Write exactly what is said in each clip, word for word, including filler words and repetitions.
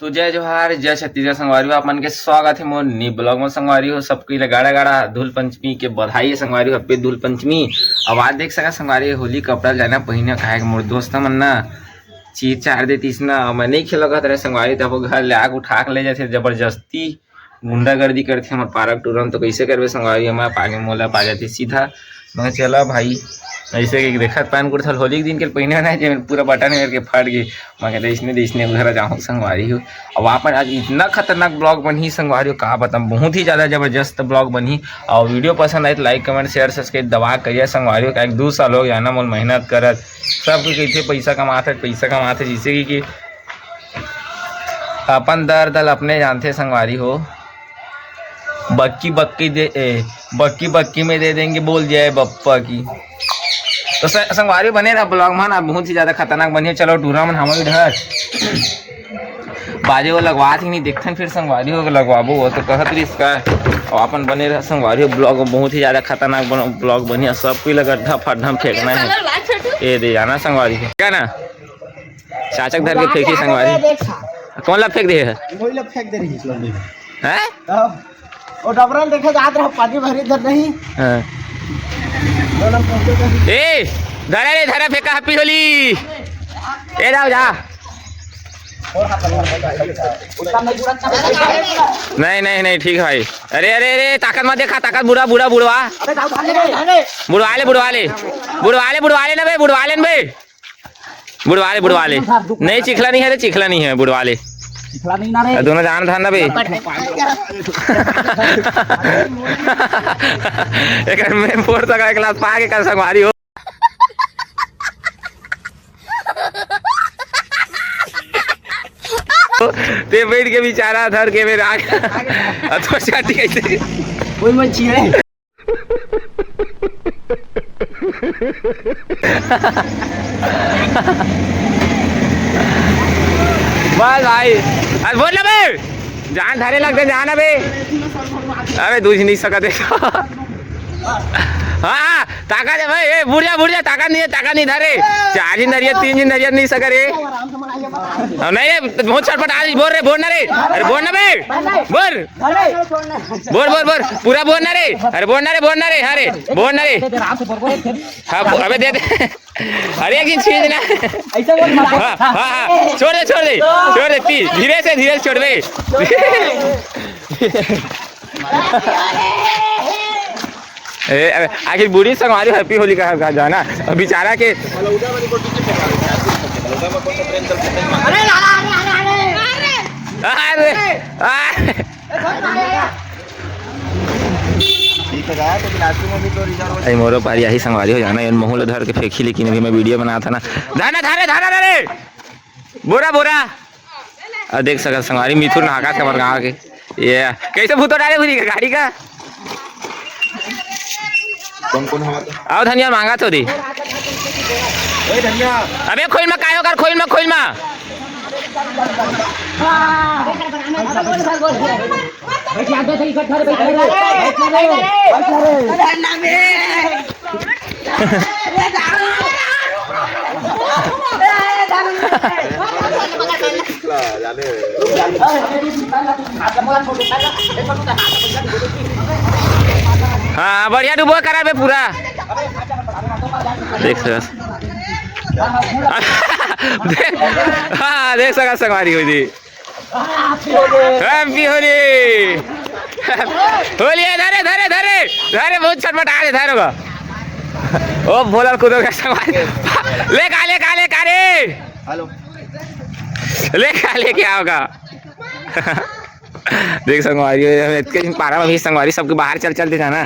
तो जय जोहार, जय छत्तीसगढ़ संगवारी हो, आप मन के स्वागत हे मोर नी ब्लॉग में। संगवारी हो, सबको ले गाड़ा गाड़ा धूल पंचमी के बधाई हे संगवारी हो, happy धूल पंचमी। अब आज देख सका संगवारी, होली कपड़ा जाना पहिने, काहे के मोर दोस्त मन ना चीर चार देतीस ना, मैं नहीं खेलत रहे संगवारी, तब वो घर ले आके उठा के ले जाथे जबरदस्ती। गुंडागर्दी करथे हमर पारा टूरा म, तो कइसे करबे संगवारी, हमर पागे मोला पा जाथे सीधा। मैं चला भाई, ऐसे कि देखत पान कुर्ता होली के दिन के पहिने ना, जे पूरा बटन मेर के फट गे। मैं कहते इसने दे, इसने उधर जाऊँ संगवारी हो। अब आपन आज इतना खतरनाक ब्लॉग बनही संगवारी हो, का बताऊँ, बहुत ही ज्यादा जबरदस्त ब्लॉग बनही। और वीडियो पसंद आए तो like, comment, share, subscribe दबा करिए संगवारी हो, काहे कि दू साल हो गया ना मोर मेहनत करत, सब कोई कहिथे पैसा कमात हे, पैसा कमात हे, जैसे कि, कि अपन दर्द ल अपने जानथे संगवारी हो। बक्की बक्की दे, ए, बक्की बक्की में दे देंगे, बोल दिया है बप्पा की। तो स-, संगवारी बने रहा ब्लॉग मन, अब बहुत ही ज्यादा खतरनाक बनिए। चलो टूरा मन हमारे इधर बाजे वो लगवा थी नहीं, देखते हैं फिर संगवारी हो लगवाबो वो तो कहत रही इसका। और अपन बने रहा संगवारी हो, ब्लॉग बहुत ही ज्यादा खतरनाक बन-, ब्लॉग बनिए, सब कोई लगा ढप ढम फेंकना है। ये दे जाना संगवारी हो, क्या ना? चाचक धर के फेंकी संगवारी। देख सा। कौन ला फेंक दे है? वही ला फेंक दे रही है। हैं? तब वो डबरा में देखे जात रहा, पानी भरी धर नहीं। हाँ। बोला, पहुंचे तो नहीं। ए, धरा रे, धरा, फेंका, happy होली। ए, जाओ, जा। नहीं, नहीं, नहीं, ठीक है भाई। अरे, अरे, अरे, ताकत मत देखा, ताकत बुढ़ा, बुढ़ा, बुढ़वा। अरे, जाओ, भागे रे। बुढ़वा ले, बुढ़वा ले। बुढ़वा ले, बुढ़वा ले ना बे, बुढ़वा ले ना बे। बुढ़वा ले, बुढ़वा ले। नहीं, चिखला नहीं है रे, चिखला नहीं है, बुढ़वा ले। चिखला नहीं ना रे। दोनों जान धान ना बे। एक में फोड़ तक एक लात पा के कर संगवारी हो। ते बैठ के बेचारा धर के मेरे आगे। अथवा चाटी कैसे? कोई मत छीड़े। बस भाई, अरे बोल ना बे, जान धरे लगते जान अबे। अबे दूझ नहीं सकते। हाँ, हाँ, ताकत है भाई, ए, बुढ़िया, बुढ़िया, ताकत नहीं है, ताकत नहीं धरे। चार दिन धरिए, तीन दिन धरिए, नहीं सकर रे। नहीं रे, बहुत छटपटा रही, बोल रे, बोल ना रे। अरे बोल ना बे, बोल। बोल, बोल, बोल, पूरा बोल ना रे। अरे बोल ना रे, बोल ना रे, हाँ रे, बोल ना रे। हाँ, बो-, अबे दे दे। अरे एक दिन छीन ना। ऐसे बोल ना। हाँ, हाँ, हाँ, छोड़ दे, छोड़ दे, छोड़ दे, ती-, धीरे से, धीरे से छोड़ बे। ए, अबे, आखिर बूढ़ी संगवारी happy होली का, का जाना। अब बेचारा के अरे, अरे। ठीक है, तो बिलासपुर में भी तो रिजर्व अरे मोरो पारी आही संगवारी हो जाना, एन महू ल धर के फेंकी, लेकिन अभी मैं वीडियो बनात हँव ना। धाना, धारे, धाना, धारे। बोरा, बोरा। अब देख सकत संगवारी, मिथुन नहाका के हमर गाँव के। ये कैसे भूतो डाले भूरी के गाड़ी का? कौन कौन हवा था? आओ धनिया मांगा तो दी। ओए धनिया। अबे खोइल मा कायो कर, खोइल मा, खोइल मा। हाँ, बढ़िया डुबो करा बे पूरा। देख सकत। हाँ, देख सकत संगवारी हो जी। Happy होली। होली है, धरे, धरे, धरे, धरे, बहुत छटपटा रहे, धरे बा। ओ भोला कूदो के संगवारी। ले का, ले का, ले का रे। हेलो। ले का, ले क्या होगा? देख संगवारी, इतने दिन पारा में भी संगवारी सबके बाहर चल, चल दे जाना।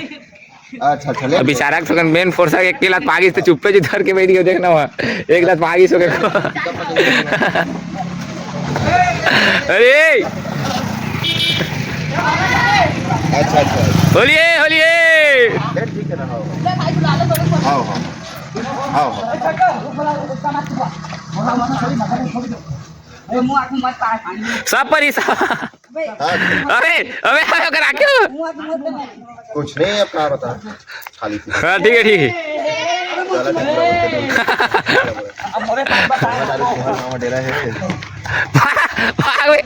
अच्छा, अच्छा, ले। अब बेचारा के थोकन main force के एक लात पागिस तो चुप्पे जी धर के बैठ गयो, देखना हुआ। एक लात पागिस हो गया। अरे! अच्छा, अच्छा। होली है, होली है। ले, ठीक है ना, हाँ। हाँ, हाँ। हाँ, हाँ। सब परी, सब। हाँ। अबे, अबे, अबे, ओकर आँखी में। कुछ नहीं, अब का बता, खाली थी। हाँ, ठीक है, ठीक है। चला, ठीक है। अब मोरे पास बता। हमारा डेरा है। भाग, भाग बे।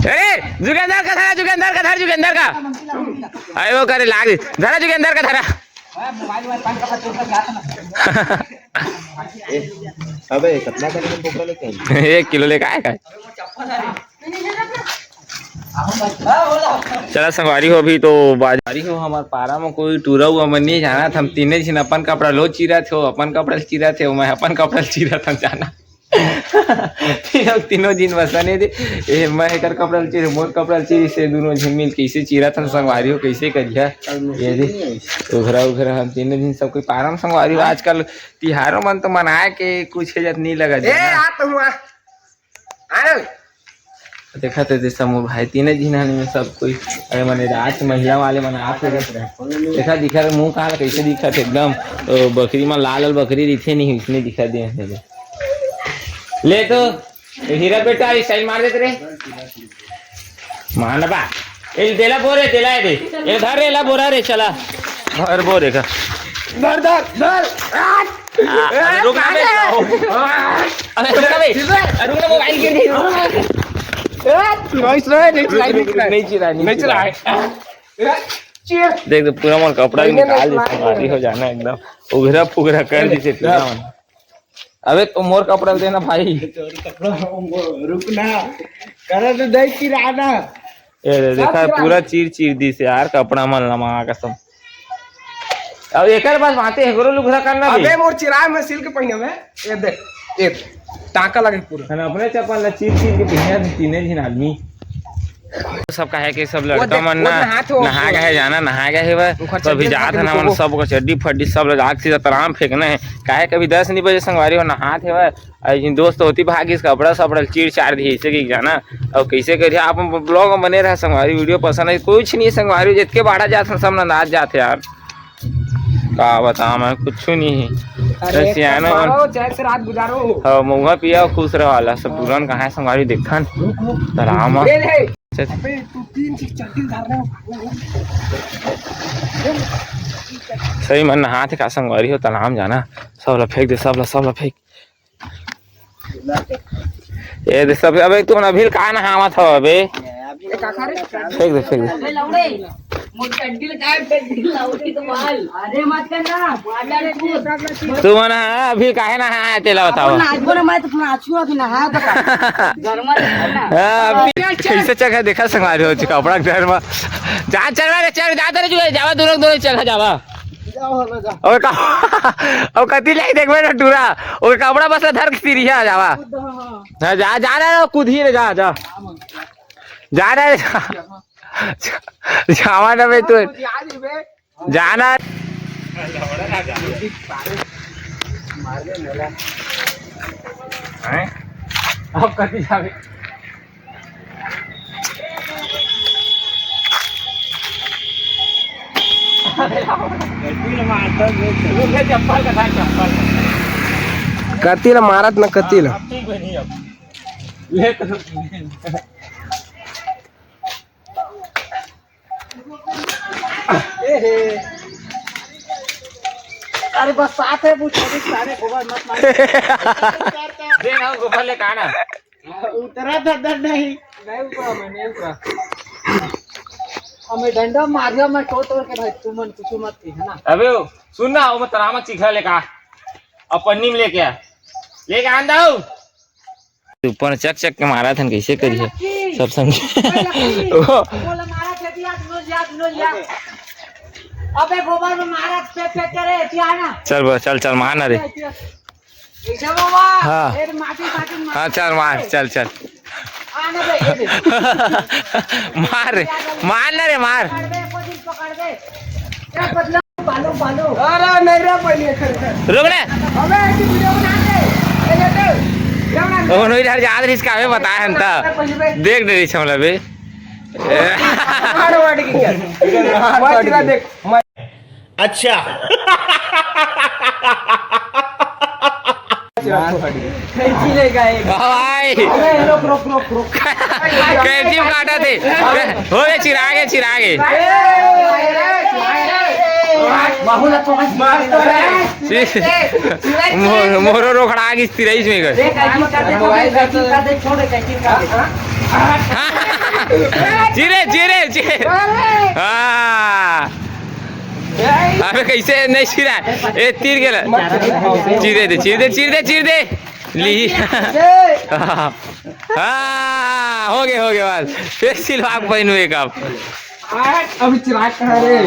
अरे, जुगेंदर का धरा, जुगेंदर का धर, जुगेंदर का। अरे, वो करे लाग, धरा, जुगेंदर का धरा। अबे, कितना का बोकरा लेके आई? एक किलो लेके आए का? चला संगवारी हो, अभी तो बाजारी हो, हमार पारा में कोई टूरा हुआ मन नहीं जानत। हम तीने झिन अपन कपड़ा लो चीरत हो, अपन कपड़ा चीरत हो, मैं अपन कपड़ा चीरत हम जाना। तीनों, तीनों झिन बसने दे। ए, मैं एकर कपड़ा चीर, मोर कपड़ा चीर, से दोनों झिन मिल कैसे चीरत हन संगवारी हो, कैसे करिया? ये दे, उघरा, उघरा हम तीनों झिन सब कोई पारा में संगवारी हो। आजकल तिहारों मन तो मनाए के कुछ जत नहीं लगा ए, जाना। आ तो हुआ। आ रे। देखा थे जैसा मोर भाई तीन झिन हन में सब कोई, अरे मने रात महिला वाले मन आप हो जात रहे। देखा दिखा रे मुंह काला कैसे दिखा थे एकदम, ओ, बकरी में लाल लाल बकरी दिखे नहीं उसने दिखा दे। ले तो ए हीरा बेटा, ये साइड मार देते रे। मानबा। ए, देला बोरे, देला ए दे। ए, धर रे, ला बोरा रे, चला। धर बोरे का। धर, धर, धर। आ, अरे, रुक ना बे। अरे, रुक ना बे। अरे, रुक ना, मोबाइल गिर गई। नहीं चला, नहीं चला, नहीं चला। नहीं चला, नहीं चला। देख, तो पूरा मोर कपड़ा भी निकाल दे, भारी हो जाना एकदम। उघरा फुघरा कर दे, पूरा मन। अबे तो मोर कपड़ा ल देना भाई। तोर कपड़ा, रुक ना, करा तो दे चिराना। ए रे, देखा, पूरा चीर चीर दिस यार, कपड़ा मन ला माँ कसम। अब एकर बाद बातें हेकरो लुघरा करना बे। अबे मोर चिराए में सिल्क पहिने में, ये देख, ये टाका लगे पूरा। है ना, अपने चप्पल ला चीर चीर के पहिने तीने झिन आदमी। सब काहे के सब वो लड़का देख, मन वो ना नहात हो। नहा गए जाना, नहा गए हे बा। ओकर तो अभी चड्डी जात फड्डी है ना, मन को। सब ओकर चड्डी फड्डी सब ला जाके सीधा तलाब फेंकना है। काहे कभी दस नहीं बजे संगवारी हो नहात हे बा। अरे जिन दोस्त होती भागिस कपड़ा सपड़ा चीर चार दिए इसे की जाना। और कैसे करिए आप ब्लॉग में बने रहा संगवारी, वीडियो पसंद है कुछ नहीं संगवारी, जितके बाढ़ा जात हैं सब नंदात जात है यार। का बता मैं कुछ नहीं है। अरे बस यार ना मारो, चैन से रात गुजारो। हाँ, महुआ पिया खुश रहो, वाला सब तुरंत कहाँ है संगवारी देखन। रुक, रुक। तलाब में। ले, ले। चल। अबे, तू तीन चीज चड्डी उतार रहा है। सही मन नहात हे का संगवारी हो, तलाब जाना। सब ला फेंक दे, सब ला, सब ला फेंक। ये दे सब। अबे, तू अभी का नहावत हो अबे? ये का खा रे? फेंक दे, फेंक दे। अबे, लौड़े, मोर चड्डी ले काय फेंक दी, लौड़ी तो बाल। अरे, मत कर ना, मार डाल तू। तू मन हा अभी काहे नहाए तेला बताओ। नाचबो ना, मैं तो नाचू अभी नहा तो। गरमा देखो ना। हाँ, अभी कैसे चल है देखा संगवारी हो चुका अपना घर में। जा चल रे, चल, जा तेरे जुए, जावा दोनों, दोनों चल, जावा। और का, और कति ले देखबे ना टूरा, और कपड़ा बस धर के सीढ़िया जावा। हाँ, जा, जा रहा है, कूद ही रे, जा, जा। जा रहा है, जा। जावा ना बे तू। जाना। हैं? अब कति जाबे? चप्पल का था, चप्पल। कति ला मारत न कति ला। अब ठीक बनी अब। ले तो। ए हे। अरे बस साथ है, वो छोटे सारे गोबर मत मार। दे ना, गोबर ले कहा ना। उतरा था दर नहीं। नहीं उतरा, मैं नहीं उतरा। हमें डंडा मारिया, मैं तोड़ तोड़ के भाई, तू मन कुछ मत की, है ना? अबे ओ, सुन ना, वो तरामा चिखला लेका, अब पन्नी में लेके आ, लेके आन दो। ऊपर चक चक के मारा थन, कैसे करी है? सब संग। ओहो। बोला मारा थे, दिया, दुनो लिया, दुनो लिया। अबे गोबर में मारा, फेंक फेंक करे, दिया ना। चल बा, चल, चल, मार ना रे। हाँ। हाँ, चल, मार, चल, चल। मार रे, मार ना रे, मार। अरे, नहीं रहा पहले, खैर, खैर। रुक ना। अबे, ऐसी वीडियो बना दे। ए, ये दे। ओ, नहीं, इधर याद रही, इसका हमें बताया हम था। देख, दे रही छमला बे। मार, मार के क्या? मार, देख, मार। अच्छा। कैंची लेगा एक। हाँ भाई। अरे, रुक, रुक, रुक, रुक। कैंची काटा थे। हो गए, चिरागे, चिरागे। ची-, मोर-, मोरो रोखड़ा गिस तिरइस में कर। चिरे, चिरे, चिरे। हाँ। अबे कैसे नहीं चिरा? ए, तीर गेला। चिरे दे, चिर दे, चिर दे, चिर दे। ली। हाँ, हो गए, हो गए, बस। फिर सिलवा के पहनू एक अब। अभी चिराग कहाँ रे?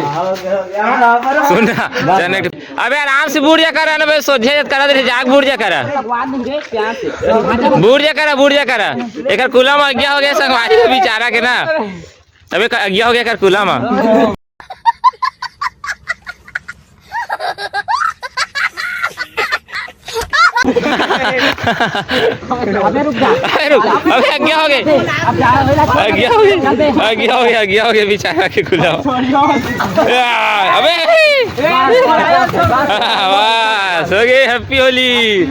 सुन ना, चल ना, अबे आराम से बूड़ जा करा ना बे, सोझे जत करा दे, जाग बूड़ जा करा। बूड़ जा करा, बूड़ जा करा। एकर कुला में अज्ञा हो गया, संगवारी हो बेचारा के ना। अबे क-, अज्ञा हो गया एकर कुला में। अबे रुक जा। अबे रुक, अबे अज्ञा हो गए। अज्ञा हो गए, अज्ञा हो गए, अज्ञा हो गए बेचारा के कुला। या, अबे। बस, हो गए, happy होली।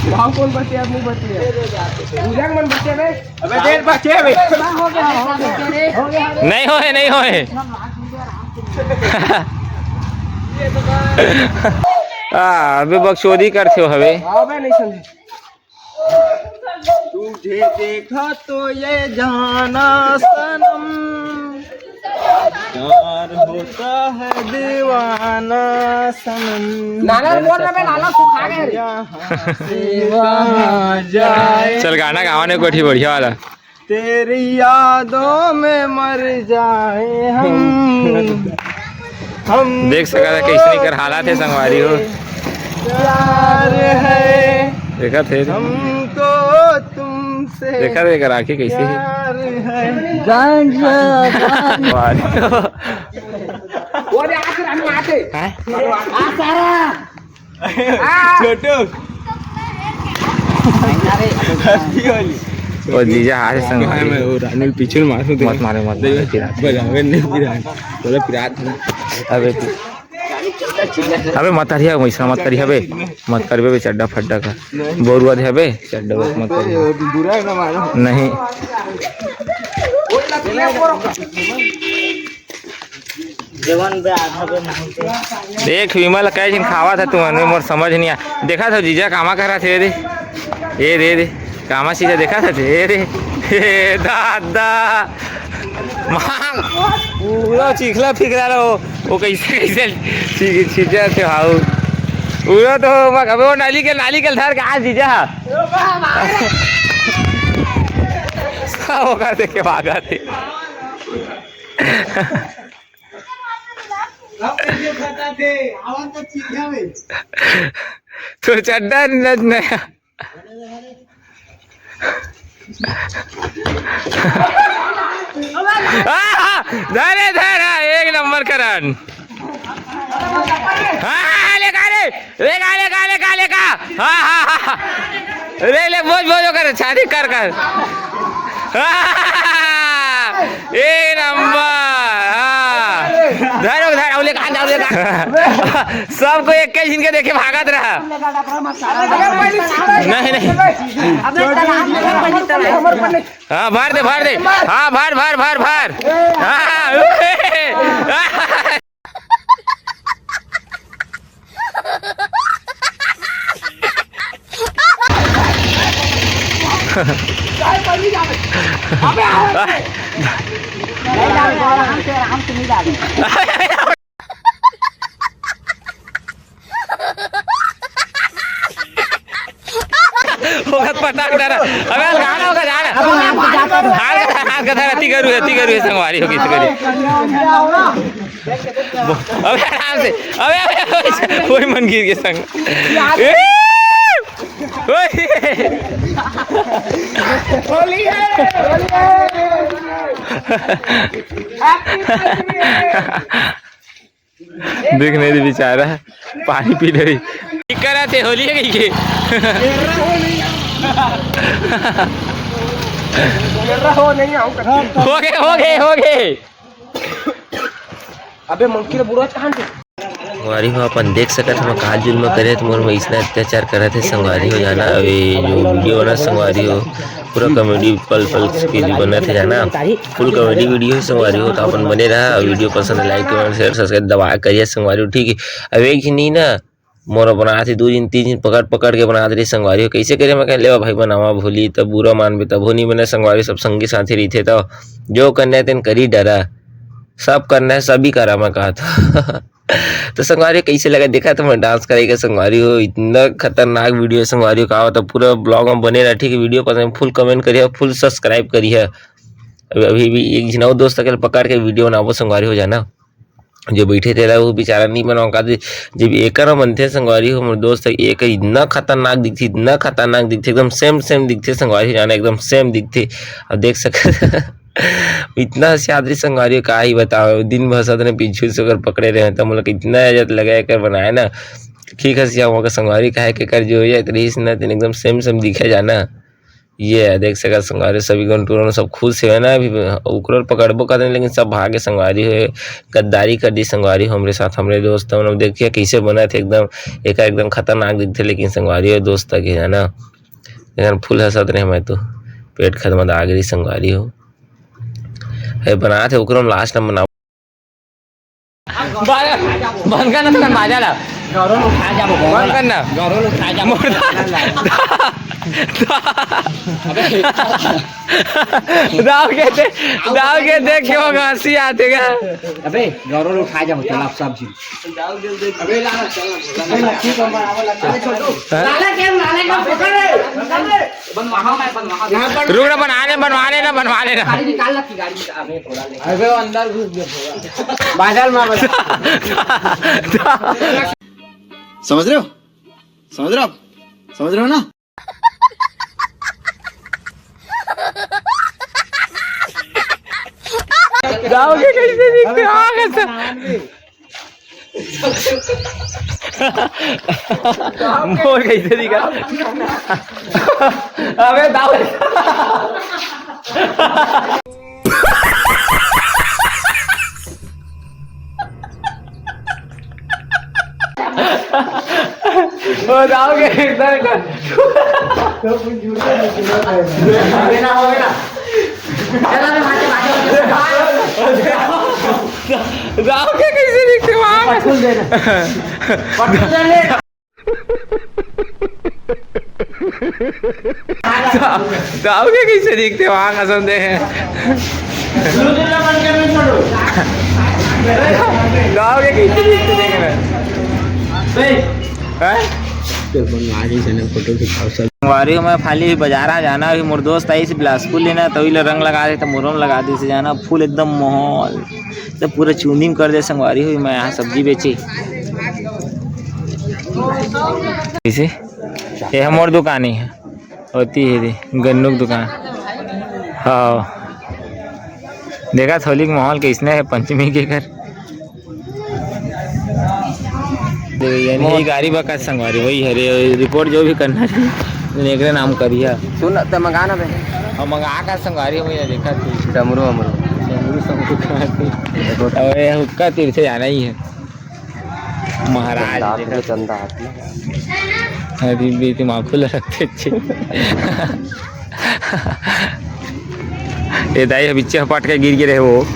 गाँव कौन बचे, अब नहीं बचे। पूजा के मन बचे बे। अबे देर बचे बे। नहीं होए, नहीं होए। आ, अबे बकचोदी करथे हो हवे। अबे नहीं समझे। तुझे देखा तो ये जाना सनम, प्यार होता है दीवाना सनम। नाना बोल रहा, मैं नाना सुखा गया रे। यहाँ से कहाँ जाए। चल गाना गावा ने कोठी बढ़िया वाला। तेरी यादों में मर जाए हम। हम देख सकत है कैसनी कर हालात है संगवारी हो। प्यार है। देखत है। हमको तुमसे देखत है कर आँखें कैसे है। प्यार है। गांजा, गांजा। वाह। वो रे, आके हम आते। हैं? आ सारा। छोटू। Happy होली। ओ जीजा हाथ से संग मैं वो रानी पीछे में मार मत मारे, मत मारे, पिरात। बराबर नहीं पिरात। बोला पिरात ना। अबे तू, अबे मत करिया, वैसा मत करिया बे। मत करबे बे, चड्डा फड्डा का। बोरुआ दे बे, चड्डा मत करिया। बुरा है ना मारो। नहीं। जेवन बे आधा बे नहीं। देख विमल, कई झिन खावत है तुमन में, मोर समझ नहीं आ। देखा था जीजा कामा करा थे रे। ए रे रे, कामा चीजा देखा था थे रे। ए दादा। मांग। पूरा चिखला फिकरा रहो। वो कैसे, कैसे ची-, चीजा थे भाऊ। पूरा तो मग अबे वो नाली के, नाली के धर के आ जीजा। सब होगा देखे भागा थे। तो चड्डा न, नया। आहा, धरे, धरा, एक नंबर करन। हाँ, हाँ, लेका रे, लेका, लेका, लेका, लेका। हाँ, हाँ, हाँ। रे, ले, बोझ, बोझ ओकर, छाती कर, कर। हाँ, एक नंबर। हाँ। धरो, धरो, लेका, धरो, लेका। सबको एक के जिनके देखे भागत रहा। नहीं, नहीं। हाँ, भर दे, भर दे। हाँ, भर, भर, भर, भर। हाँ, होगा पटाक डरा। अबे, गाना होगा, जाना। हाथ का, हाथ का धर, अति करू, अति करू, संगवारी होगी, अति करू। अबे, आराम से। अबे, अबे, अबे, कोई मन गिर के संग। ए! ओए! होली है, होली है। Happy होली है। देख नहीं रे बेचारा, पानी पी ले। ठीक करा थे, होली है कहीं के। हो गए, हो गए, हो गए। अबे मंकी रे बुरा चांद। संगवारी हो, अपन देख सकत हव, का जुल्म करे त मोर में इसना अत्याचार करत हे। संगवारी हो जाना, अबे जो video बना संगवारी हो, पूरा कॉमेडी पल पल के भी बनत हे जाना, फुल कॉमेडी वीडियो हे संगवारी हो। तो अपन बने रहा, वीडियो पसंद, लाइक, कमेंट, शेयर, सब्सक्राइब दबा करिए संगवारी हो, ठीक है। अब एक ही नहीं ना, मोर बनात हे दू दिन तीन दिन पकड़ पकड़ के बनात रही संगवारी हो। कैसे करे मैं कह लेवा भाई बनावा भूली तब बुरा मानबे तब हो नहीं बने संगवारी, सब संगी साथी रहिथे तो जो करना है तेन करी डरा, सब करना है सभी करा मैं कहा था। तो संगवारी हो, कैसे लगा देखा तो मैं डांस करेगा संगवारी हो, इतना खतरनाक वीडियो संगवारी हो, कहा तो पूरा ब्लॉग में बने रहा, ठीक है। वीडियो पसंद फुल कमेंट करिए, फुल सब्सक्राइब करिए। अभी अभी भी एक झिन अउ दोस्त के पकड़ के वीडियो बनाबो संगवारी हो जाना, जो बैठे तेला वो बेचारा नहीं बनाओ का दे। जब एकर बनथे संगवारी हो, मोर दोस्त है, एक इतना खतरनाक दिखथे, इतना खतरनाक दिखथे, एकदम सेम सेम दिखथे संगवारी हो जाना, एकदम सेम दिखथे। अब देख सकत इतना होशियार संगवारी हो, का ही बताओ, दिन भर साथ में पीछू से ओकर पकड़े रहे, तो मोला इतना इज्जत लगा एकर बनाए ना, ठीक है सिया वहाँ का संगवारी काहे के कर जो हो जाए, तो रहीस ना, तेन एकदम सेम सेम दिखे जाना। ये है, देख सकत संगवारी, सभी गन टूरन सब खुश हे ना, अभी ओकरो पकड़बो करते, लेकिन सब भागे संगवारी हो, गद्दारी कर दी संगवारी हो हमरे साथ, हमरे दोस्त मन। अब देखिए कैसे बनत हे एकदम, एका एकदम खतरनाक दिखथे, लेकिन संगवारी हो दोस्त तक हे ना, एकदम फुल हंसत रहे मैं तो, पेट खत्म आ गई संगवारी हो। हे बनात हे ओकरो लास्ट में बना बंद करना तो बाजा ला। गौरव उठा जा, बंद करना। गौरव उठा जा। मुर्दा। दाव के दे, दाव के देख के वो हंसी आते का। अबे गौरव उठा जा, मतलब सब चीज। हाँ? रुक ना, बनवा ले, बनवा ले ना, बनवा ले ना। गाड़ी निकाल ला, गाड़ी निकाल। अबे वो अंदर घुस गया। बादल में बस। समझ रहे हो? समझ रहे हो आप? समझ रहे हो ना? गाँव के कैसे दिखते हो? हाँ, कैसे? मोर कैसे दिखा? अबे दाऊ। ओ दाऊ के इधर कर। दाऊ के कैसे दिखते वहाँ? पटकुल देना। पटकुल देना। दाऊ के कैसे दिखते वहाँ कसम दे। दाऊ के कैसे दिखते देख रहे हैं? संगवारी हो, मैं खाली बाजार आ जाना, अभी मोर दोस्त आइस बिलासपुर ले ना, तो इला रंग लगा दे, तो मोरो में लगा दे से जाना, फुल एकदम माहौल, तो पूरा चूंदी में कर दे संगवारी हो। मैं यहाँ सब्जी बेची, कैसे? ये हमर दुकान ही है, होती है दी, गन्नू की दुकान। हाँ, देखा थोली के माहौल कैसने है पंचमी के घर। ये नहीं गाड़ी बका संगवारी, वही है रे, रिपोर्ट जो भी करना है, एकरे नाम करिया। सुन, ते मंगा ना बे। हम मंगा कर संगवारी, वही है, देखा थी। डमरू अमरू। डमरू समरू कहाँ थी? अरे, हुक्का तीर से जाना ही है। महाराज चंदा हाथ देखा। में, चंदा हाथ में। अरे, बे, दिमाग खुला रखते अच्छे। ए दाई, अब इच्छे हपट के गिर गे रहे वो।